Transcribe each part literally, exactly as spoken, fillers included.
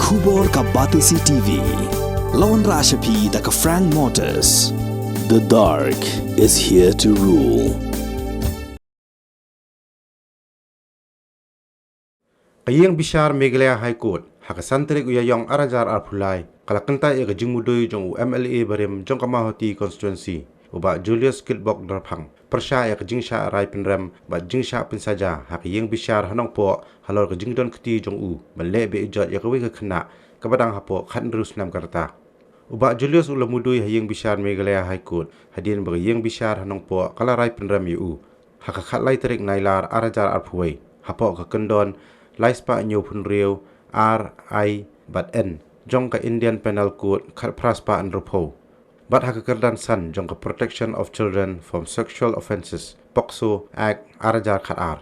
Khubor ka Batesi T V. Lawan Rashapi da ka Frank Motors. The dark is here to rule. Ka Ïing Bishar Meghalaya High Court ha ka san tarik u Ïaïong ar hajar arphew lai ka la kyntait ïa ka jingmudui jong u M L A barim jong ka Mawhati Constituency, u Bah Julius Kitbok Darphang, pyrshah ïa ka jingshah rai pynrem bad jingshah pynsaja ha ka Ïing Bishar ha Nongpoh halor ka jingdon kti jong u ban leh beh jot ïa kawei ka khynnah kaba dang hapoh khathynriew snem ka rta. U Bah Julius u la mudui ha Ïing Bishar Meghalaya High Court hadien ba ka Ïing Bishar ha Nongpoh ka la rai pynrem ïa u ha ka khatlai tarik Nailar ar hajar arphew wei hapoh ka kyndon lai spah hynñiew phew hynriew R, I bad N jong ka Indian Penal Code khatphra spah hynriewphew bad ha ka kyrdan san jong ka Protection of Children from Sexual Offences, POCSO Act ar hajar khatar.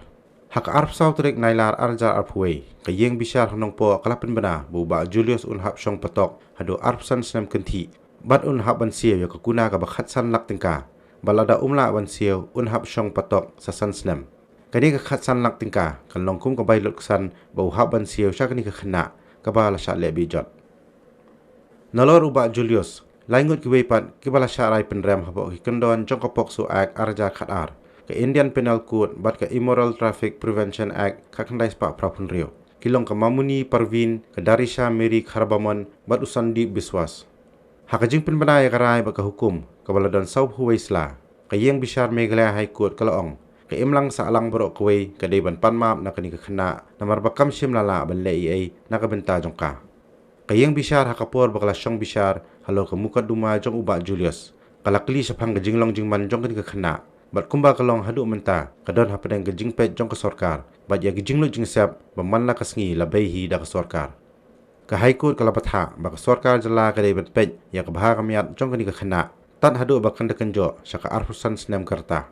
Ha ka arphew saw tarik Nailar ar hajar arphew wei, ka Ïing Bishar ha Nongpoh ka la pynbna ba u Bah Julius un hap shong patok haduh arphew san snem kynthih bad un hap ban siew ïa ka kuna kaba khatsan lak tyngka, bad lada um lah ban siew un hap shong patok sa san snem. Kane ka khatsan lak tyngka kan long kum ka bai lutksan ba u hap ban siew sha kane ka khynnah kaba la shah leh beh jot. Nalor u Bah Julius, lai ngut kiwei pat kiba la shah rai pynrem hapoh ki kyndon jong ka POCSO Act ar hajar khatar, ka Indian Penal Code bad ka Immoral Traffic Prevention Act khatkhyndai spah phra phew hynriew, ki long ka Mamuni Parveen, ka Darisha Mary Kharbamon bad u Sandeep Biswas. Ha ka jingpynbna ïa ka rai bad ka hukum kaba la don saw phew wei sla, ka Ïing Bishar Meghalaya High Court ka la ong ka imlang sahlang baroh kawei ka dei ban pan map na kane ka khynnah namar ba kam shym la lah ban leh ei ei na ka bynta jong ka. Ka Ïing Bishar ha ka por ba ka la shong bishar halor ka mukotduma jong u Bah Julius ka la kylli shaphang ka jinglong jingman jong kane ka khynnah bad kumba ka long haduh mynta ka don hapdeng ka jingpeit jong ka sorkar bad ïa ka jinglut jingsep ba man la ka sngi la bei hi da ka sorkar. Ka High Court ka la bthah ba ka sorkar jylla ka dei ban peit ïa ka bha ka miat jong kane ka khynnah tad haduh ba kan da kynjoh sha ka arphew san snem ka rta.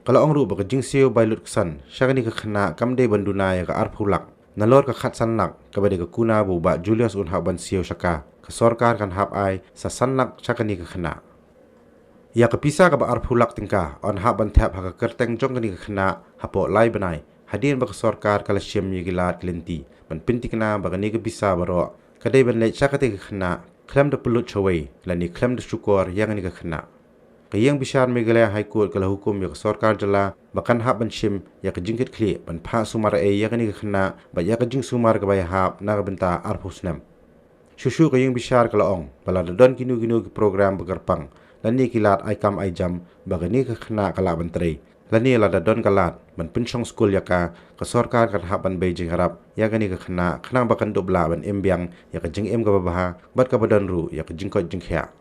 Ka la ong ruh ba ka jingsiew bai lutksan sha kane ka khynnah kam dei ban duna ïa ka arphew lak. Nalor ka khatsan lak kaba dei ka kuna ba u Bah Julius un hap ban siew sha ka, ka sorkar kan hap ai sa san lak sha kane ka khynnah. Ïa ka pisa kaba arphew lak tyngka yn hap ban thep ha ka kyrteng jong kane ka khynnah hapoh lai bnai hadien ba ka sorkar ka la shim ïa ki lad ki lynti ban pynthikna ba kane ka pisa baroh ka dei ban leit sha kata ka khynnah khlem da pynlut shawei lane khlem da shukor ïa kane ka khynnah. Ka Ïing Bishar Meghalaya High Court ka la hukum ïa ka sorkar jylla ba kan hap ban shim ïa ka jingkitkhlieh ban phah sumar ei ïa kane ka khynnah bad ïa ka jingsumar kaba ïahap na ka bynta arphew snem. Shuh shuh ka Ïing Bishar ka la ong ba lada don kino kino ki program ba kyrpang lane ki lad ai kam ai jam ba kane ka khynnah ka lah ban trei lane lada don ka lad ban pynshong skul ïa ka, ka sorkar kan hap ban bei jingïarap ïa kane ka khynnah khnang ba kan dup lah ban im biang ïa ka jingim kaba bha bad kaba don ruh ïa ka jingkoit jingkhiah.